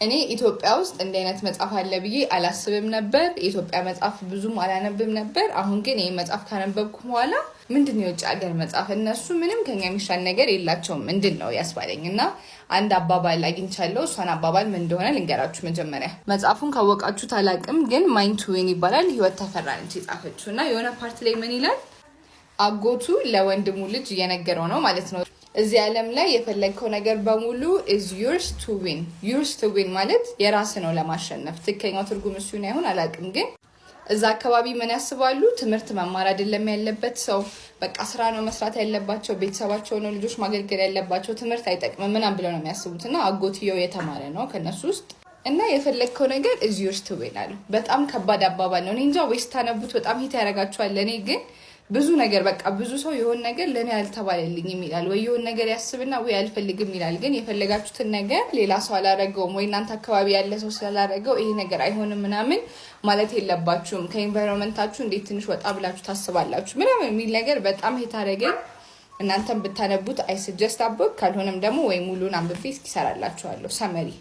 እኔ ኢትዮጵያ ውስጥ እንዲህ አይነት መጽሐፍ አለ ብዬ አላስብም ነበር። የኢትዮጵያ መጽሐፍ ብዙም አላነብም ነበር። አሁን ግን ይህ መጽሐፍ ካነበብኩ በኋላ ምንድን ነው የውጭ ሀገር መጽሐፍ፣ እነሱ ምንም ከኛ የሚሻል ነገር የላቸውም ምንድን ነው ያስባለኝ እና አንድ አባባል አግኝቻለሁ። እሷን አባባል ምን እንደሆነ ልንገራችሁ። መጀመሪያ መጽሐፉን ካወቃችሁት አላቅም፣ ግን Mine to Win ይባላል። ህይወት ተፈራ ነች የጻፈችው እና የሆነ part ላይ ምን ይላል? አጎቱ ለወንድሙ ልጅ እየነገረው ነው ማለት ነው። እዚህ ዓለም ላይ የፈለግከው ነገር በሙሉ is yours to win። Yours to win ማለት የራስ ነው ለማሸነፍ። ትክክለኛው ትርጉም እሱን አይሆን አላውቅም፣ ግን እዛ አካባቢ ምን ያስባሉ? ትምህርት መማር አይደለም ያለበት ሰው፣ በቃ ስራ ነው መስራት ያለባቸው፣ ቤተሰባቸው ነው ልጆች ማገልገል ያለባቸው፣ ትምህርት አይጠቅምም ምናምን ብለው ነው የሚያስቡት። እና አጎትየው የተማረ ነው ከነሱ ውስጥ እና የፈለግከው ነገር is yours to win አሉ። በጣም ከባድ አባባል ነው። እኔ እንጃ ወይ ስታነቡት በጣም hit ያደርጋችኋል። እኔ ግን ብዙ ነገር በቃ ብዙ ሰው የሆነ ነገር ለእኔ አልተባለልኝም ይላል፣ ወይ የሆነ ነገር ያስብና ወይ አልፈልግም ይላል። ግን የፈለጋችሁትን ነገር ሌላ ሰው አላረገውም ወይ እናንተ አካባቢ ያለ ሰው ስላላረገው ይሄ ነገር አይሆንም ምናምን ማለት የለባችሁም። ከ environment ኣችሁ እንዴት ትንሽ ወጣ ብላችሁ ታስባላችሁ ምናምን የሚል ነገር በጣም hit አደረገኝ። እናንተም ብታነቡት I suggest a book፣ ካልሆነም ደግሞ ወይ ሙሉን አንብቤ እስኪሰራላችኋለሁ summary።